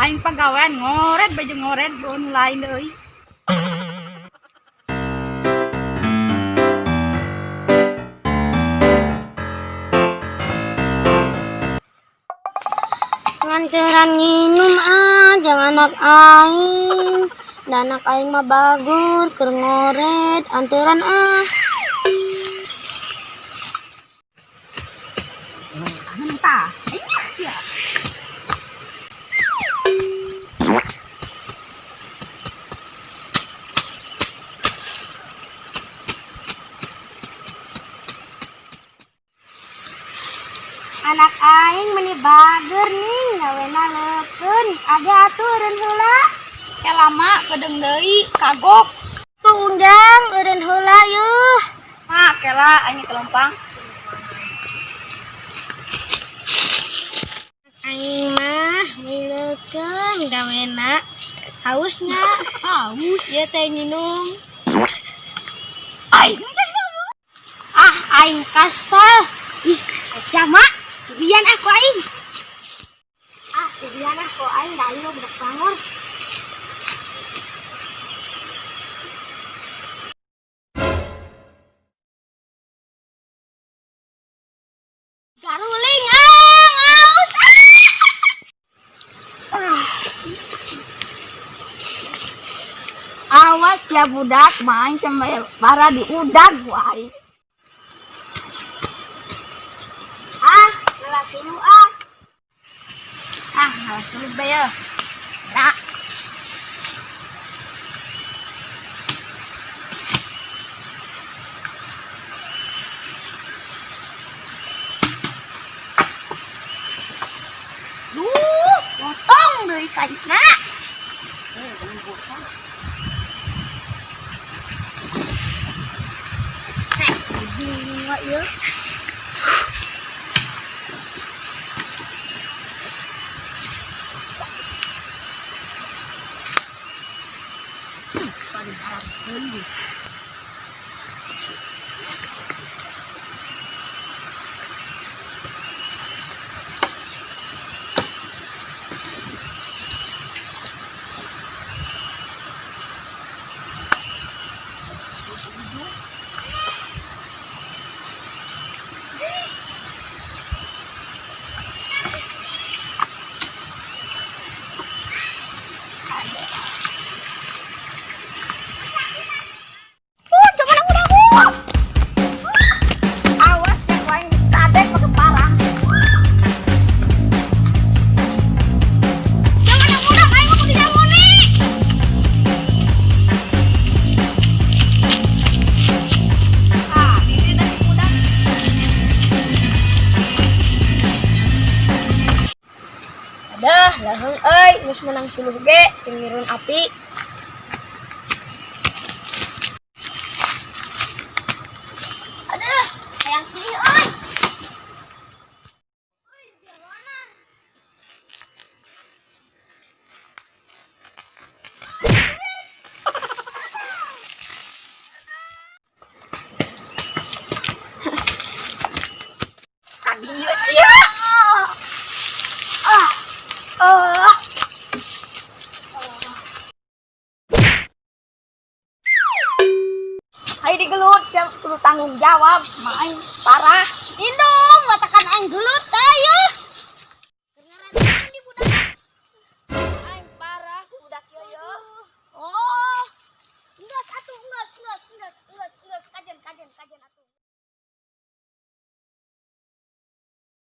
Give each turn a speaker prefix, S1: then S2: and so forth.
S1: Aing pagawean ngoret baju ngoret nu lain deui.
S2: Nganteran nginum ah, jangan anak aing. Dan anak aing mah bagur, keur ngoret, anteran ah.
S1: Tah. Iya.
S2: Anak aing meni bager ning, gawena leukeun. Age atuh eureun heula.
S1: Ke lama pedeng deui kagok.
S2: Tuh undang eureun heula yeuh.
S1: Mak kela aing kelempang.
S2: Aing mah mileukeun gawena. Hausnya,
S1: Haus.
S2: ieu teh nginum.
S1: Aing
S2: Ah, aing kasal. Ih, aja mak. Bian aku aing. Ah, bian aku aing da aing budak bangor. Garuling ah, ngaus ah.
S1: Awas ya budak main sama para diudag wae.
S2: Ah, ngalah dulu ah.
S1: Ah, ngalah sulit bae ya. Nah. Duh, potong deui kayuna.
S2: Bingung ieu.
S1: Awas ya aing kadek pakai parang.
S2: Jangan yang budak aing mah kudu nyamoni.
S1: Ah, ini tadi budak.
S2: Aduh, leheung euy, geus menang suluh ge jeung nirun api. Aduh, hayang kieu euy.
S1: Kadieu sia. Ah. Ah. Hai digelut, siap kudu tanggung jawab, main parah.
S2: Indung, mata